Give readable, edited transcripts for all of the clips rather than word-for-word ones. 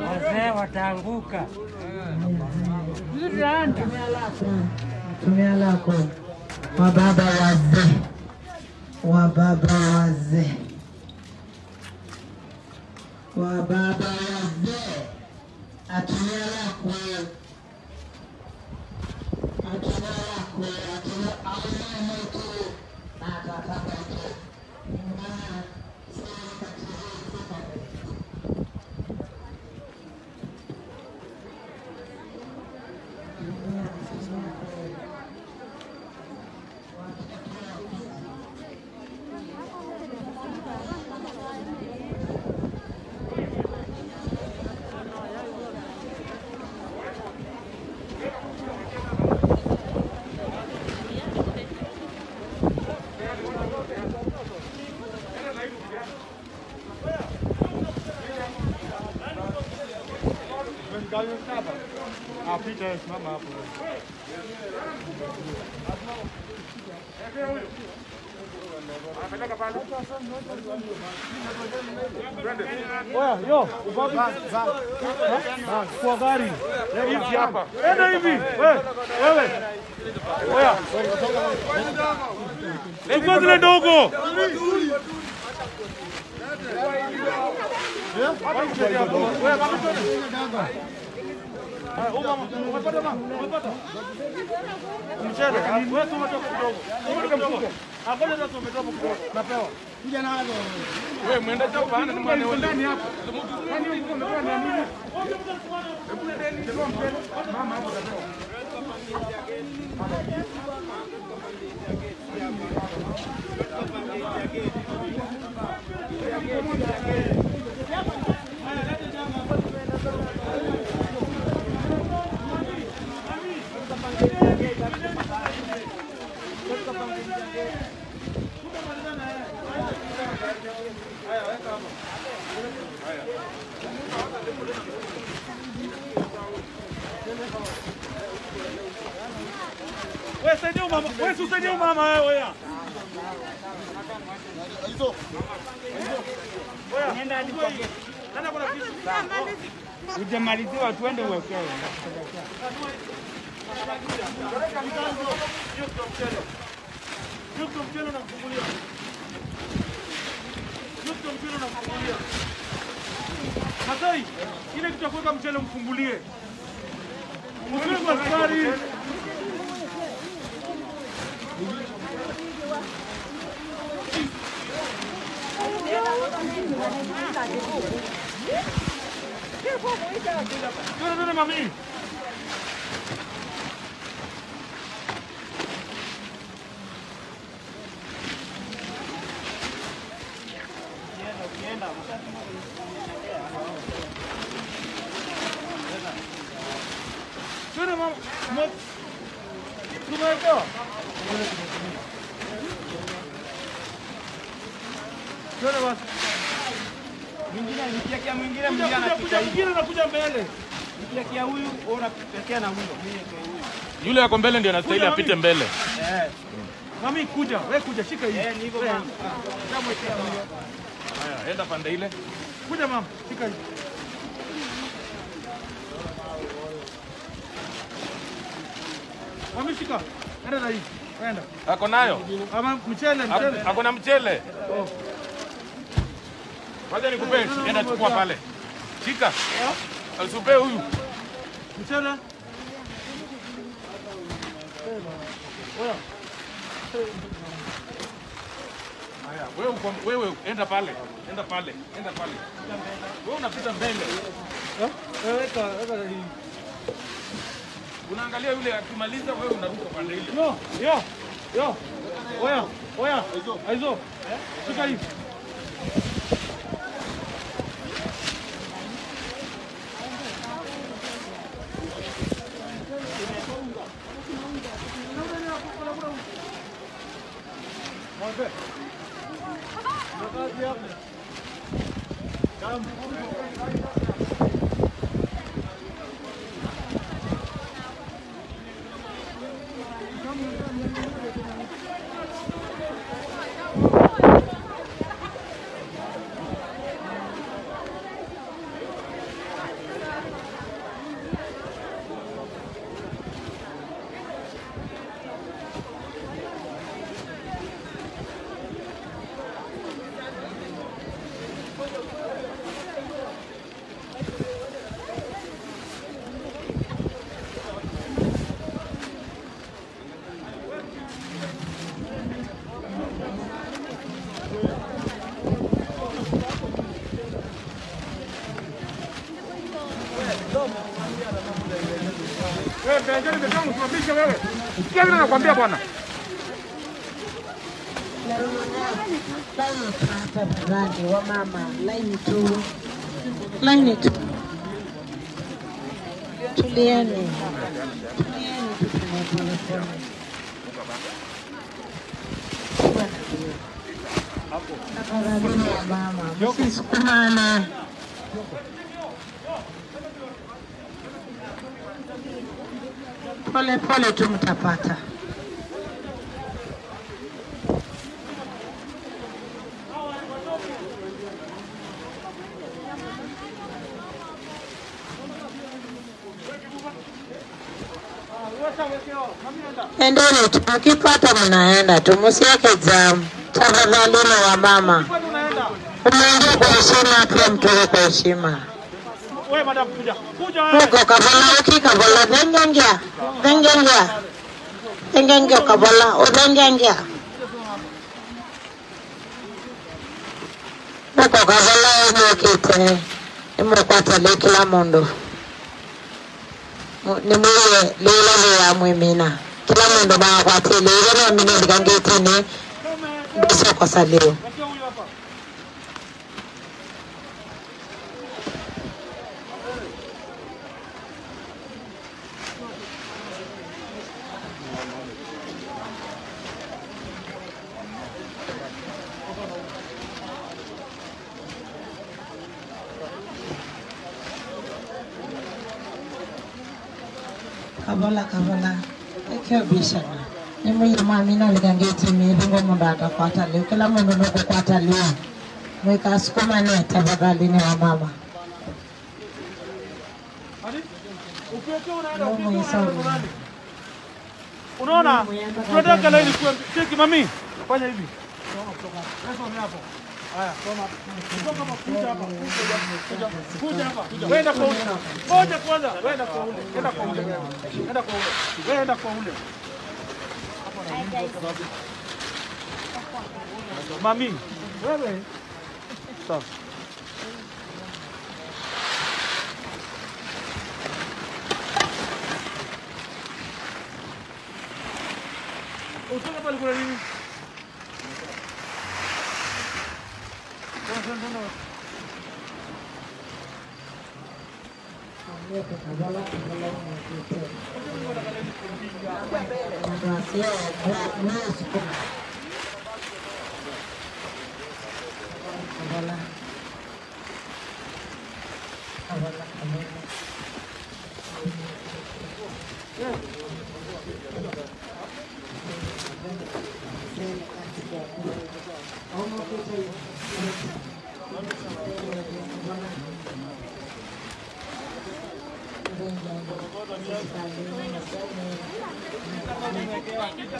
Wazee wataanguka. Tumia lako. Wababa wazee. Wababa wazee. Wababa wazee. Atumia lako. Atumia lako. Atumia lako. Yo, kwa gari hivi hapa. Enda hivi. Wewe. Oya. Chukua zile ndogo. Mchele, wewe tumetoka kidogo. Kidogo. Angoja sasa tumetoka kidogo. Napewa. Kuja nazo. Wewe mwenda chao bana ni mwana wewe. Ndani hapo. Kwani wewe umepewa na nini? Mama hapo utapewa. Wewe saidia mama, wewe usaidie mama wewe. Nenda hadi kwa geti. Ujamaliziwa tuende uwekewe. Yuko mchele unamfungulia. Yuko mchele unamfungulia. Masai, ile kitu ya kuweka mchele mfungulie. Mfungulie kwa sukari. Twende mami. Twende mama. Tumewekewa. Twende basi. Mwingine nikiakia mwingine mwingine anakuja mwingine anakuja mbele. Nikiakia huyu unapekea na huyo. Yule yako mbele ndiye anastahili apite mbele. Eh. Mami kuja, wewe kuja shika hii. Eh, ni hivyo mama. Nitamwekea huyo. Haya, enda pande ile. Kuja mama, shika hii. Mami shika. Enda na hii. Enda. Ako nayo? Ama mchele, mchele. Ako na mchele. Oh. Wacha nikupe, enda chukua pale. Shika. Alisupe huyu. Mchele. Oya. Haya, wewe wewe enda pale. Enda pale. Enda pale. Wewe unapita mbele. Eh? Weka weka hii. Unaangalia yule akimaliza wewe unaruka pande ile. Yo, yo. Yo. Oya, oya. Aizo. Shika hii. Wewe nimesema usimamishe wewe. Sikia vile nakwambia bwana. Tafadhali wa mama, line tu. Line tu. Tulieni. Tulieni tupumue pole pole. Tafadhali wa mama, msisukumane. Pole pole tu mtapata. Endeni tu, mkipata mnaenda tu, msiweke jamu. Tafadhalini wa mama, umeingia kwa heshima, pia mtoke kwa heshima. Wewe madam kuja. Kuja wewe. Muko kabola uki kabola thengengia. Thengengia. Thengengia kabola uthengengia. Muko kabola umekite. Imukwatale kila mundu. Nimuye lila ya mwimina. Kila mundu bakwatile ile mina ndikangetini bisa kwa salio. Kabola kabola ekyo bishana nimuye mwamina likangeti bingo mundu atakwata leo kila mundu nokukwata leo mwikasukumane tafadhali ni wa mama. Unaona? Tunataka laini kuwe cheki mami. Fanya hivi. Soma hapo. Haya, soma. Soma kama kuja hapa. Kuja hapa. Wenda kwa ule. Ngoja kwanza, wenda kwa ule. Enda kwa ule. Enda kwa ule. Wenda kwa ule. Mami, wewe. Sawa. Utoka pale kuna nini?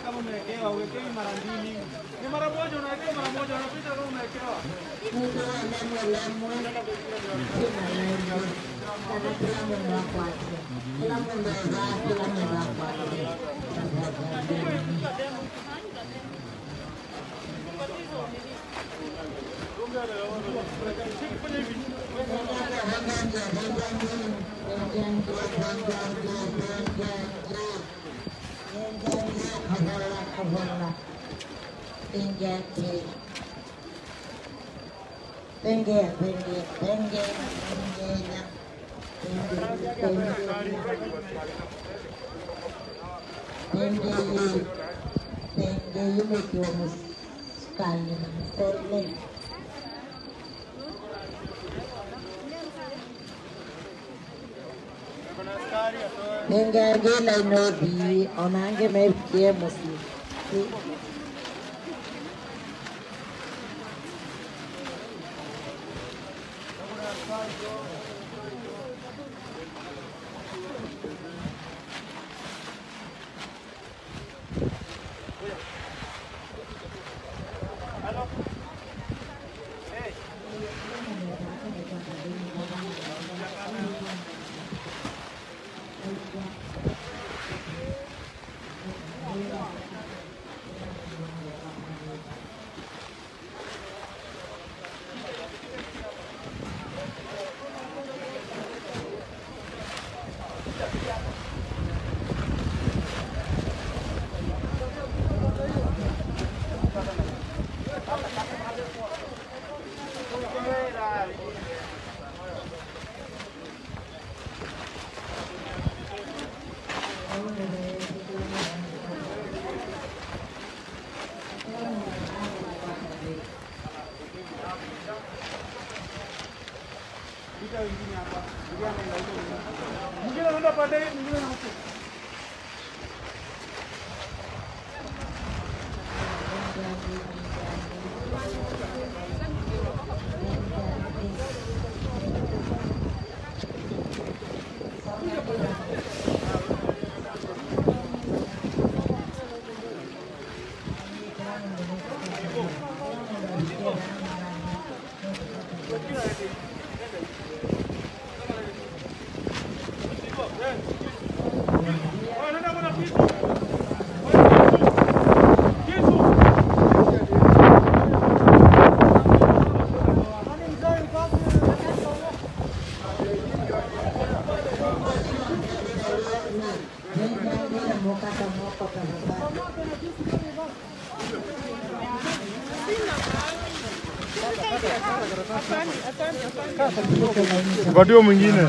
Kama umewekewa, uwekewi mara mbili. Ni mara moja unawekewa, mara moja unapita kama umewekewa. Ningagela inobi onange mebikie musi. Mwingine anaenda pande hii, mwingine anakuja. Patie mwingine.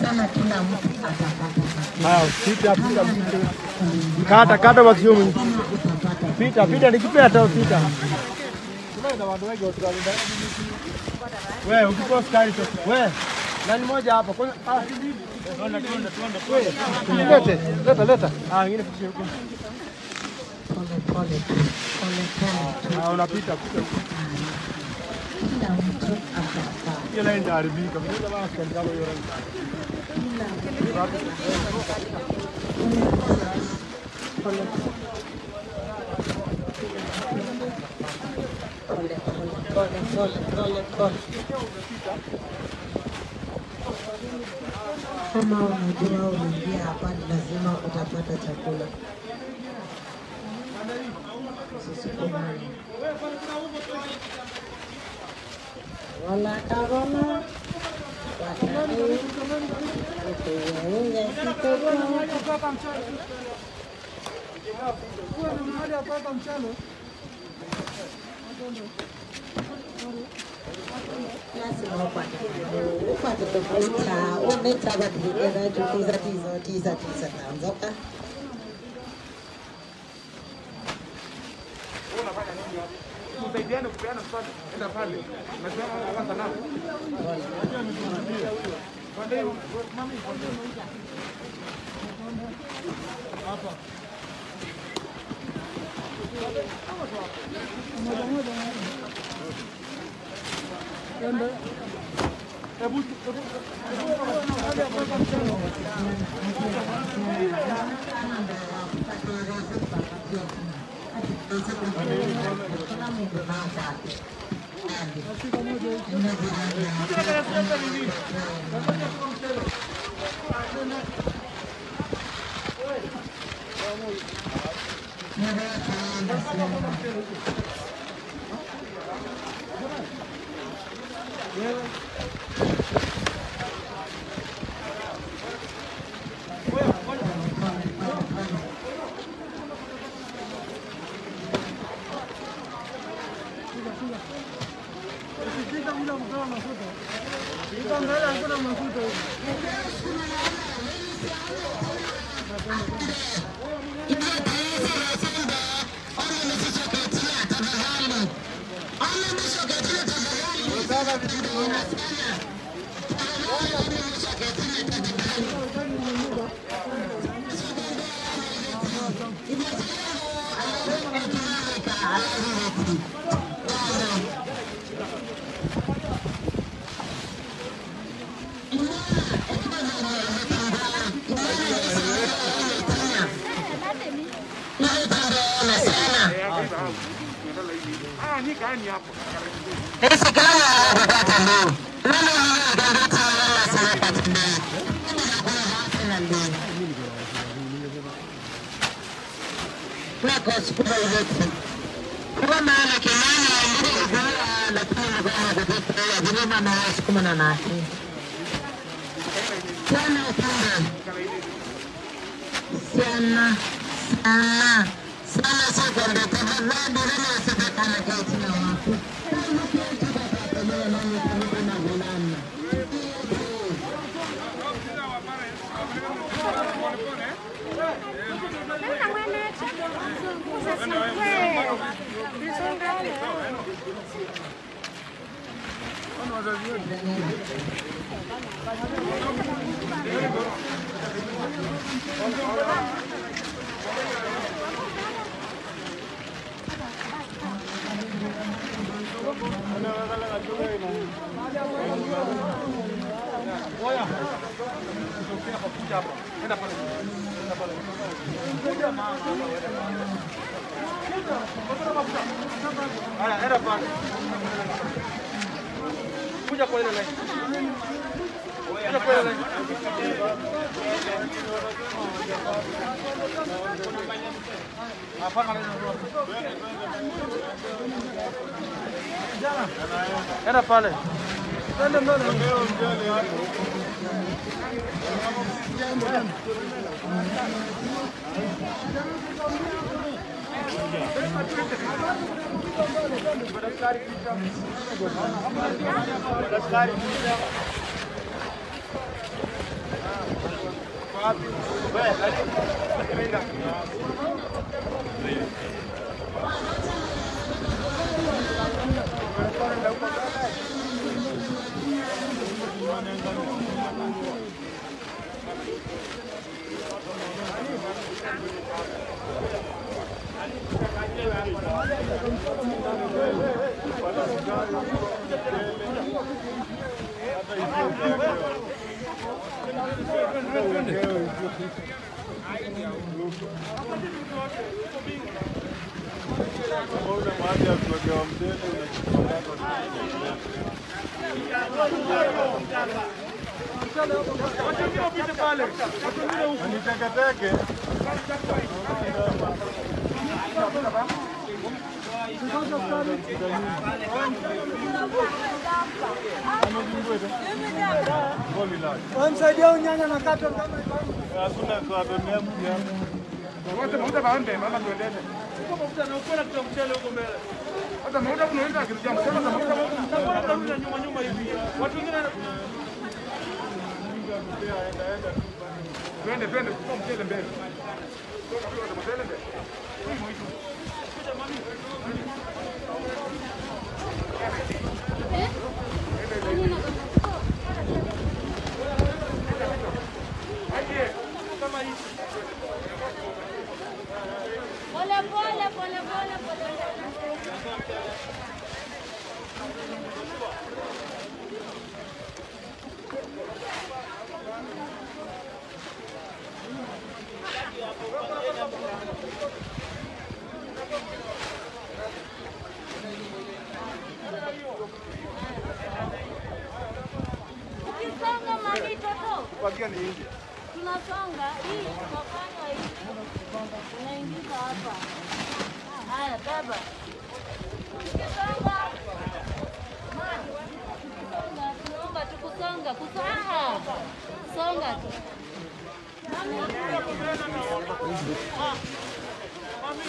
Sana kila mtu atapata. Haya, pita pita pita. Kata kata basi mwingine. Pita pita nikipea hata pita. Wewe ukikosa sukari tu. Wewe nani moja hapa kwanza. Ah, Twende twende twende. lete, leta leta. Ah, wengine fikishe huko. Pole pole tu. Pole pole tu. Ah, unapita pita huko. Kila mtu atapata. Hiyo line itaharibika. Mimi bana sukari kama hiyo line. Pole pole pole pole pole pole. Kama unajua unaingia hapa ni lazima utapata chakula. Usisukumane. Wala karola watalii lazima upate upate tofauti unetsabatikera tutiza tizo tiza tiza tanzoka. Tusaidiane kupeana msaada. Enda pale. Nasema kwanza nao. Pande hii, mami. Hapa. Hebu Ah, ni gani hapo? Era pale. Wamsaidia unyanya na kato kama hakuna kwa mtu wote mafuta baende mama tuendele. Uko mafuta na ukwela kwa mchele huko mbele. Hata mafuta kunaenda akirudi mchele na mafuta na tunarudi nyuma nyuma hivi. Watu wengine twende twende kwa mchele mbele. Toka mchele mbele. Pole pole pole pole pole. Ukisonga mami toto. Kupakia ni nje. Tunasonga hii tunafanya hivi. Unaingiza hapa. Haya baba. Ukisonga. Ukisonga tunaomba tukusonga, kusonga. Songa tu. Mami. Mami.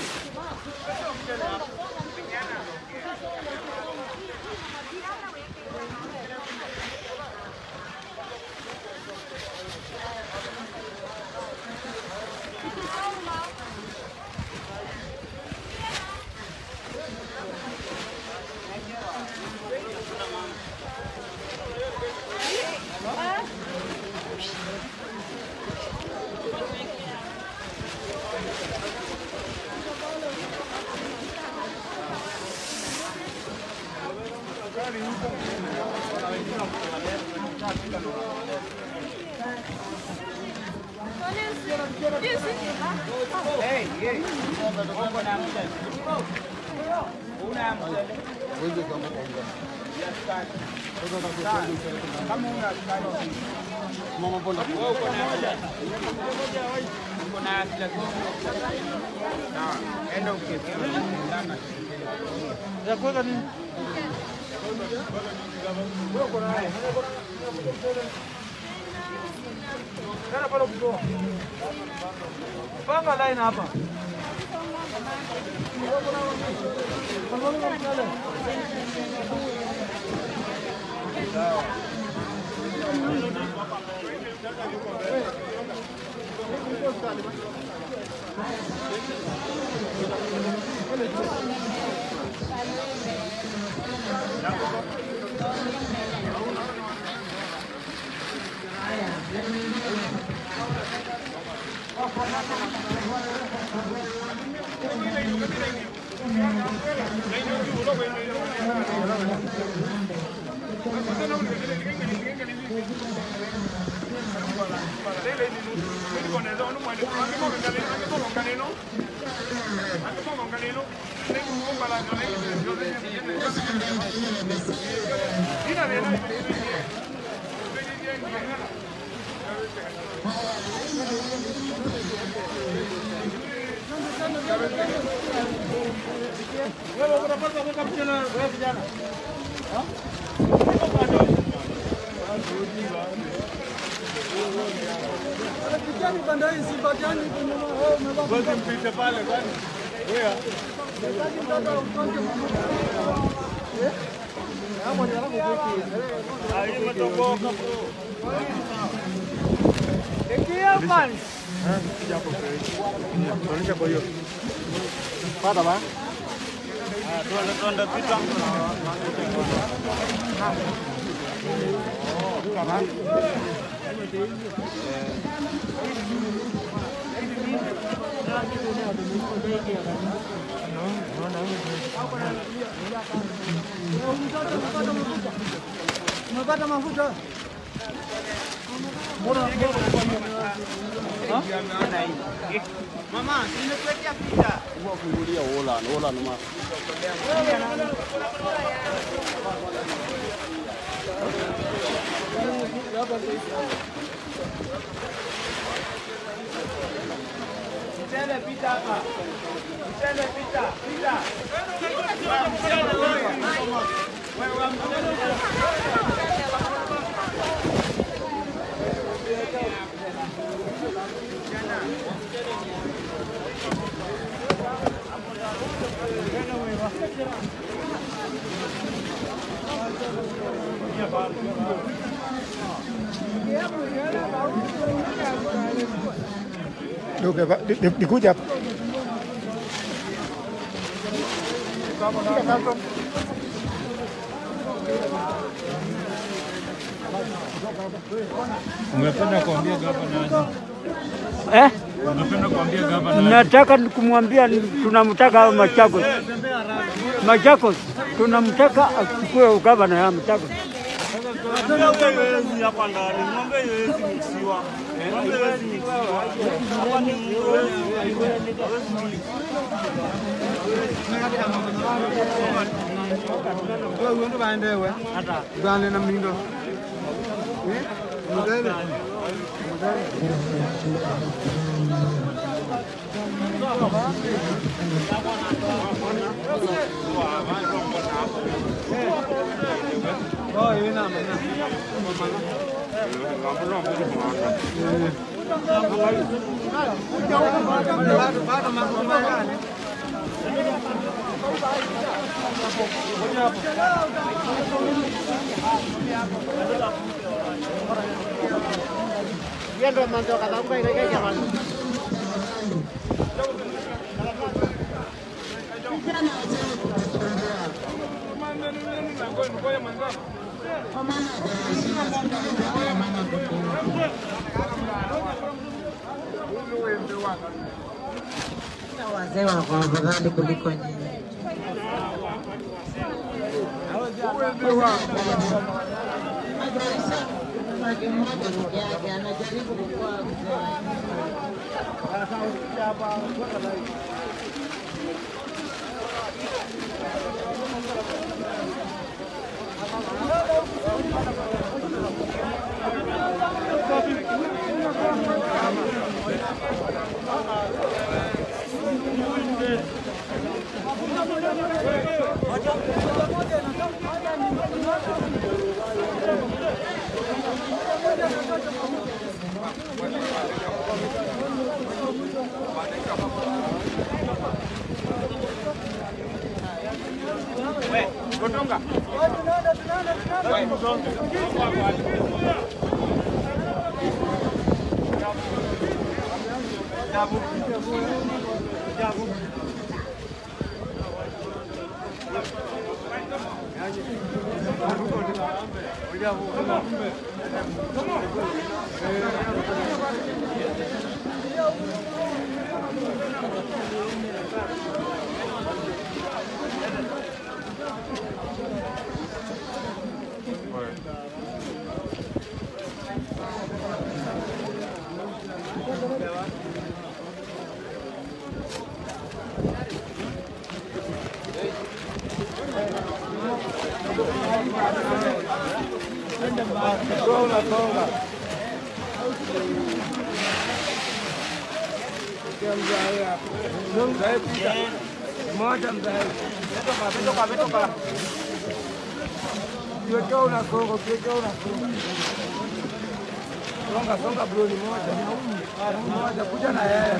Panga line hapa. Nikuja hapa. Ungependa kuambia gavana aje? Eh? Ungependa kuambia gavana aje? Nataka kumwambia tunamtaka Machakos. Machakos tunamtaka achukue ugavana ya Machakos. Wazee wako afadhali kuliko nyinyi. Mmoja peke yake anajaribu kukua mzee. Songa bro ni moja. Moja kuja na yeye.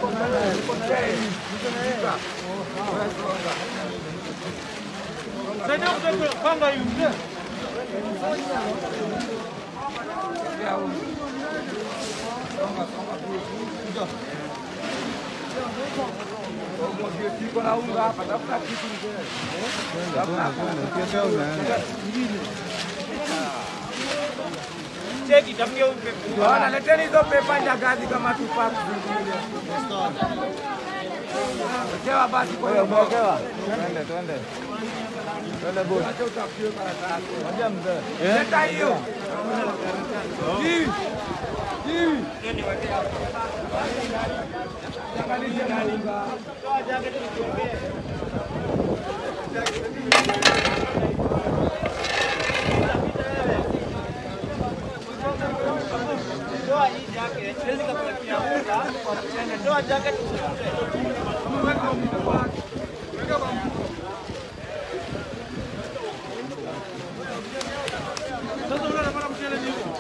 Saidia mtoto panga hiyo mzee. Cheki tafutia upepo. Bwana leteni hizo pepa nyagazi kama tupac. Wekewa basi kwa hiyo wekewa. Twende twende. Twende boss. Acha utafiwe karatasi. Ngoja mzee. Leta hiyo. Hii. Hii. Ndio wekea hapo. Angalia nani. Toa jacket nikuombee. Toa hii jacket, siwezi kukupatia unga kwa mchele. Toa jacket usikule. Weka kwa mfuko. Sasa wewe unapata mchele ni huko.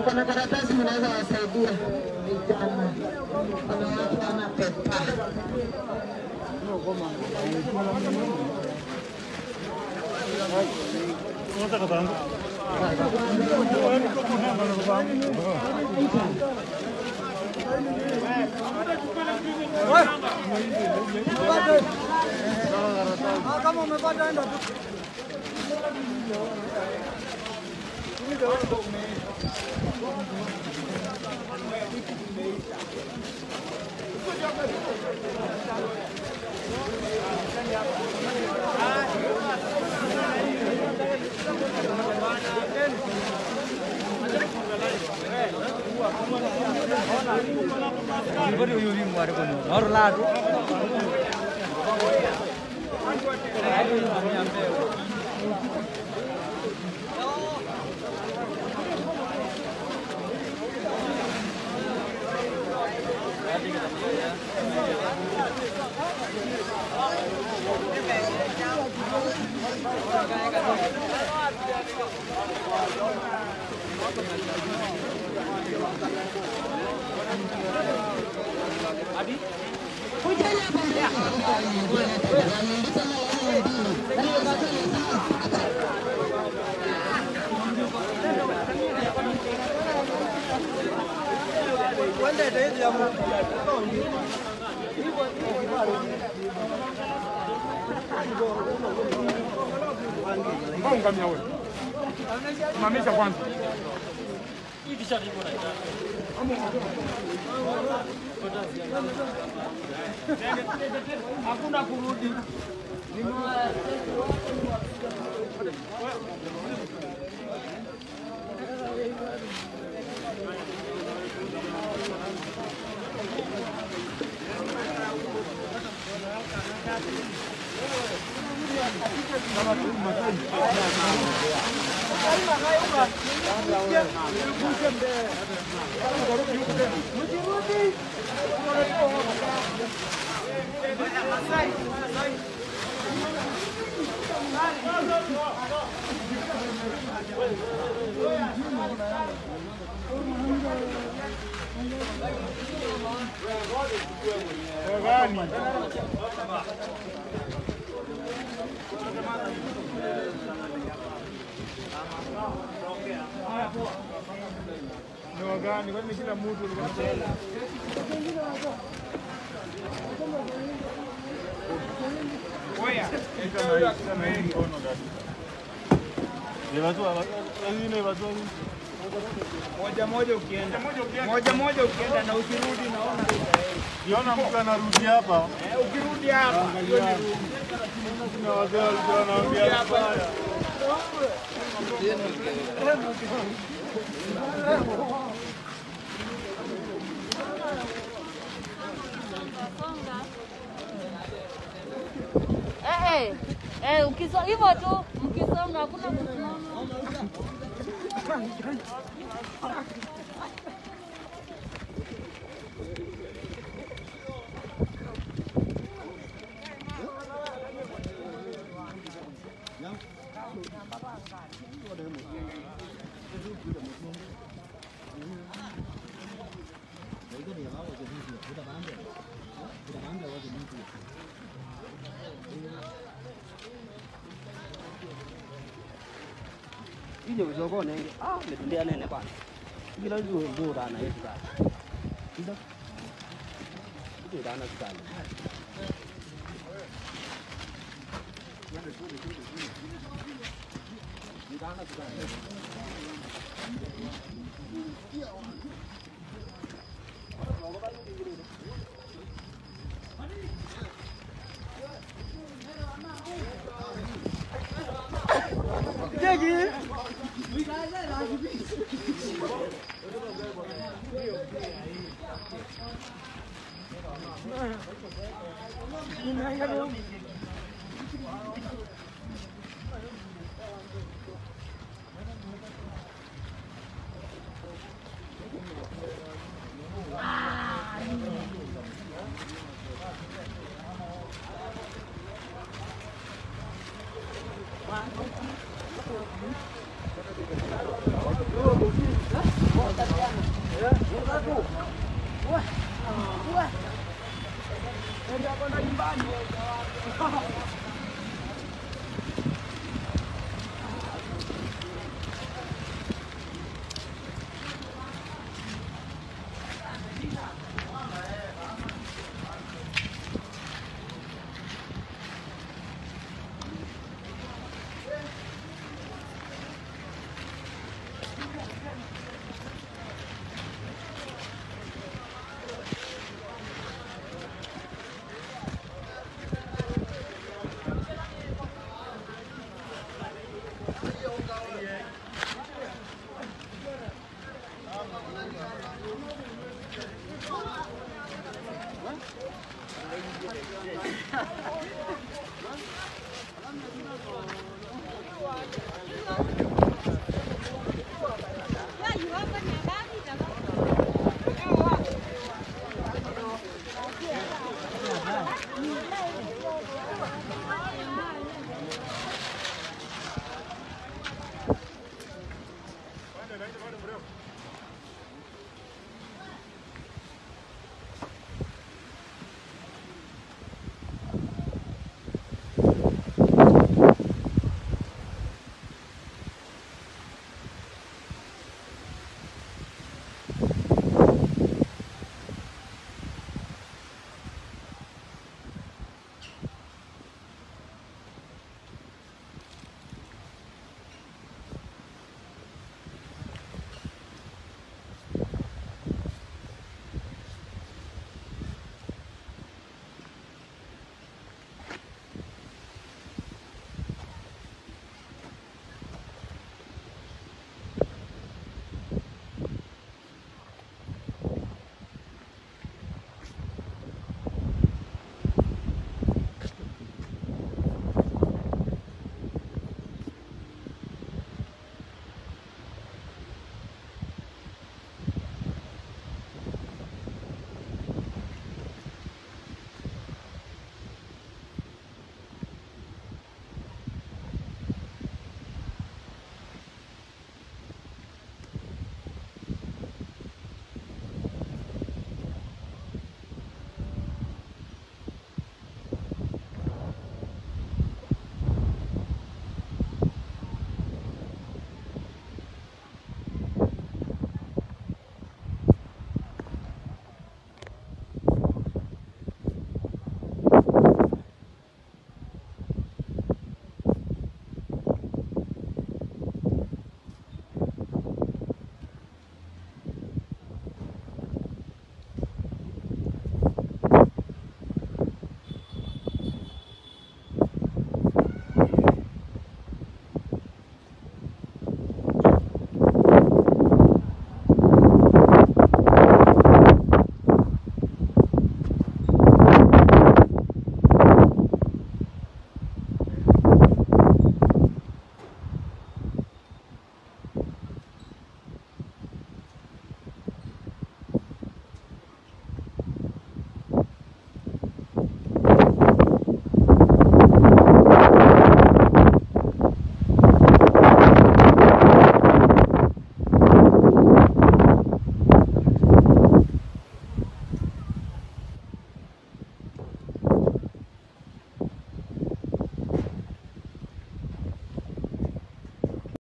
Kuna karatasi mnaweza wasaidia vijana, kuna watu wana pepa. Kama umepata enda tu. Mbona ngamia wewe? Simamisha kwanza. Hakuna kurudi. Moja moja ukienda. Moja moja ukienda na ukirudi naona. Ukiona mtu anarudi hapa. Ukirudi hapa. Kuna wazee walikuwa wanaongea hapa. Ukisonga hivyo tu, mkisonga hakuna kusimama. Wah.